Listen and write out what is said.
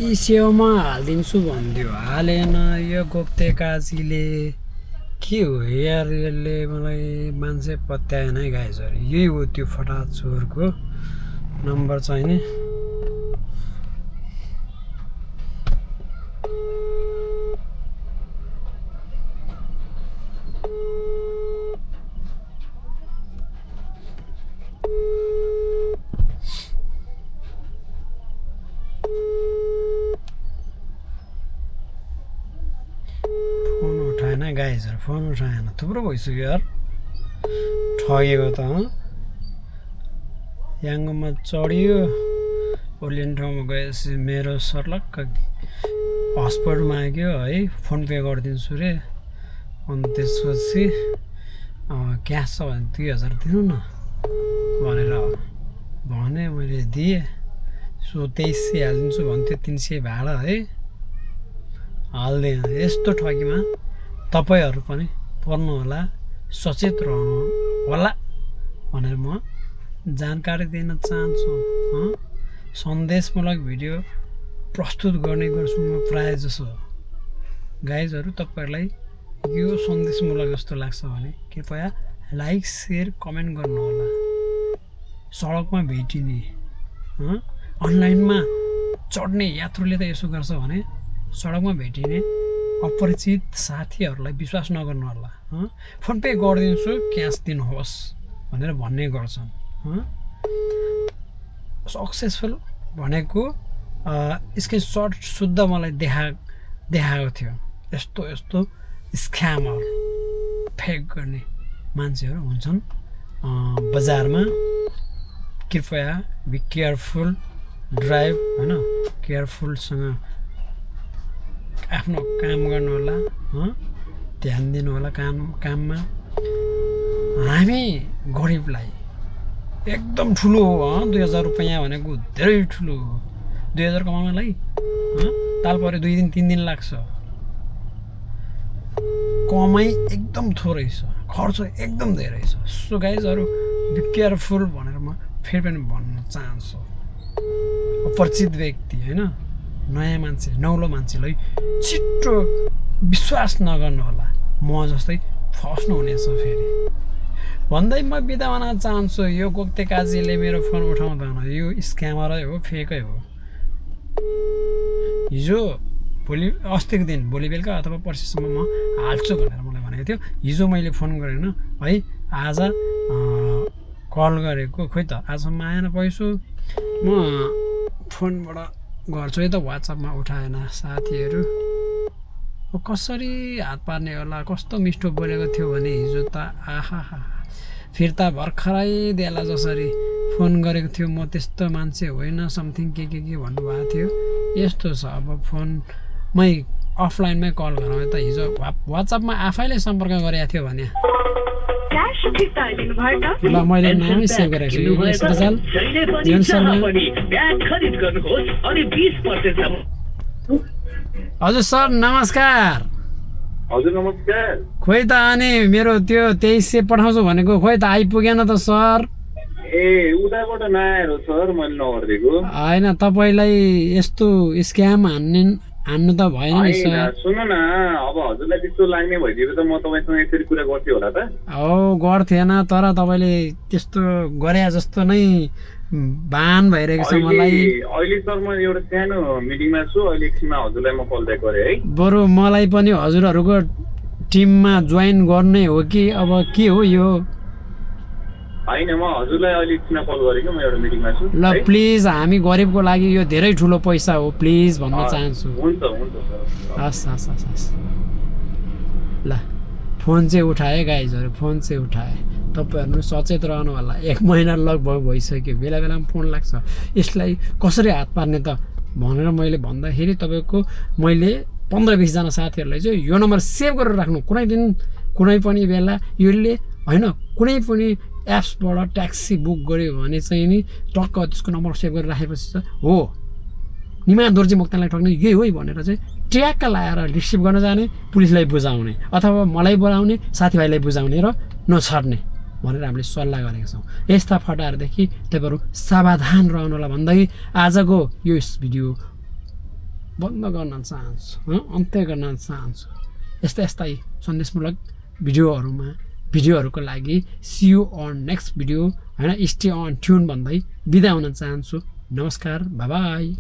सेवामा हालिदिन्छु भन्थ्यो, हालेन। यो गोप्ते काजीले के हो यार, यसले मलाई मान्छे पत्याएन है गाइजहरू। यही हो त्यो फटा चोरको नम्बर चाहिँ नि। गाइजहरू फोन उठाएन, थुप्रो भइसक्यो यार ठगेको त। याङ्गोमा चढियो, ओर्लिने ठाउँमा गएपछि मेरो सर्लक्क हस्पट माग्यो है, फोन पे गरिदिन्छु रे। अनि त्यसपछि क्यास छ भने 2000 दिनु न भनेर भने, मैले दिएँ। सो 2300 हालिदिन्छु भन्थ्यो, 300 भाडा है, हाल्दिएँ। यस्तो ठगीमा तपाईहरू पनि पर्नु होला, सचेत रहनु होला भनेर म जानकारी दिन चाहन्छु। सन्देशमूलक भिडियो प्रस्तुत गर्ने गर्छु म प्रायः जसो। गाइजहरू तपाईहरूलाई यो सन्देशमूलक जस्तो लाग्छ भने कृपया लाइक सेयर कमेन्ट गर्नुहोला। सडकमा भेटिने अनलाइनमा चढ्ने यात्रुले त यसो गर्छ भने सडकमा भेटिने अपरिचित साथीहरूलाई विश्वास नगर्नु होला। फोन पे गरिदिन्छु, क्यास दिनुहोस् भनेर भन्ने गर्छन्। सक्सेसफुल भनेको स्क्रिनसट शुद्ध मलाई देखाएको थियो। यस्तो यस्तो स्क्यामर फेक गर्ने मान्छेहरू हुन्छन् बजारमा। कृपया बी केयरफुल ड्राइभ, होइन, केयरफुलसँग आफ्नो काम गर्नु होला, ध्यान दिनु होला काममा। हामी गरिबलाई एकदम ठुलो हो 2000 रुपैयाँ भनेको धेरै ठुलो हो। 2000 कमाउनलाई ताल पऱ्यो 2 दिन 3 दिन लाग्छ। कमाइ एकदम थोरै छ, खर्च एकदम धेरै छ। सो गाइजहरू बी केयरफुल भनेर म फेरि पनि भन्न चाहन्छु। अपरिचित व्यक्ति, होइन, नयाँ मान्छे, नौलो मान्छेलाई छिट्टो विश्वास नगर्नु होला। म जस्तै फस्नु हुनेछ फेरि भन्दै म बिदा हुन चाहन्छु। यो गोप्ते काजीले मेरो फोन उठाउँदैन, यो स्क्यामरै हो, फेकै हो। हिजो भोलि अस्तिको दिन भोलि बेलुका अथवा पर्सिसम्म म हाल्छु भनेर मलाई भनेको थियो। हिजो मैले फोन गरेन है, आज कल गरेको, खोइ त आजसम्म आएन पैसो। म फोनबाट गर्छु है त, वाट्सएपमा उठाएन साथीहरू। कसरी हात पार्ने होला, कस्तो मिठो बोलेको थियो भने हिजो त आहा, फिर्ता भर्खरै देला जसरी फोन गरेको थियो। म त्यस्तो मान्छे होइन, समथिङ के भन्नुभएको थियो। यस्तो छ, अब फोनमै अफलाइनमै कल गरौँ त। हिजो वाट्सएपमा आफैले सम्पर्क गरेको थियो भने ल, मैले नामै सेभ गरेको छु, जीवन शर्मा। हजुर सर नमस्कार। हजुर नमस्कार। खोइ त अनि मेरो त्यो 2300 पठाउँछु भनेको खोइ त आइपुगेन त सर। ए उताबाट नआएर सर मैले नगर्दिएको होइन, तपाईँलाई यस्तो स्क्याम हान्नु त भएन नि सर। सुन न, अब हजुरलाई त्यस्तो लाग्ने भइदिएको त म तपाईँसँग यसरी कुरा गर्थेँ होला त। हो गर्थेन, तर तपाईँले त्यस्तो गरे जस्तो नै भान भइरहेको छ मलाई। अहिले सर म एउटा सानो मिटिङमा छु, अहिले एकछिनमा हजुरलाई म कल ब्याक गरेँ है। बरु मलाई पनि हजुरहरूको टिममा जोइन गर्ने हो कि अब के हो यो? होइन, म हजुरलाई अहिले एकछिनमा कल गरेको, म एउटा मिटिङमा छु। ल प्लिज, हामी गरिबको लागि यो धेरै ठुलो पैसा हो, प्लिज भन्न चाहन्छु। हुन्छ हुन्छ सर। हस्। ल फोन चाहिँ उठाएँ गाइजहरू, फोन चाहिँ उठाएँ। तपाईँहरू सचेत रहनु होला। 1 महिना लगभग भइसक्यो, बेला बेलामा फोन लाग्छ। यसलाई कसरी हात पार्ने त भनेर मैले भन्दाखेरि तपाईँको मैले 15-20 जना साथीहरूलाई चाहिँ यो नम्बर सेभ गरेर राख्नु। कुनै दिन कुनै पनि बेला यसले, होइन, कुनै पनि एप्सबाट ट्याक्सी बुक गऱ्यो भने चाहिँ नि टक्क त्यसको नम्बर सेभ गरेर राखेपछि चाहिँ हो निमा दोर्जी मोक्तानलाई ठग्ने यही हो भनेर चाहिँ ट्र्याक्क लाएर रिसिभ गर्न जाने, पुलिसलाई बुझाउने अथवा मलाई बोलाउने, साथीभाइलाई बुझाउने र नछाड्ने भनेर हामीले सल्लाह गरेका छौँ। यस्ता फटाहरूदेखि तपाईँहरू सावधान रहनु होला भन्दै आजको यो भिडियो बन्द गर्न चाहन्छु, अन्त्य गर्न चाहन्छु। यस्तै सन्देशमूलक भिडियोहरूको लागि see you on next video हैन, स्टे अन ट्युन भन्दै बिदा हुन चाहन्छु। नमस्कार, बाइ बाइ।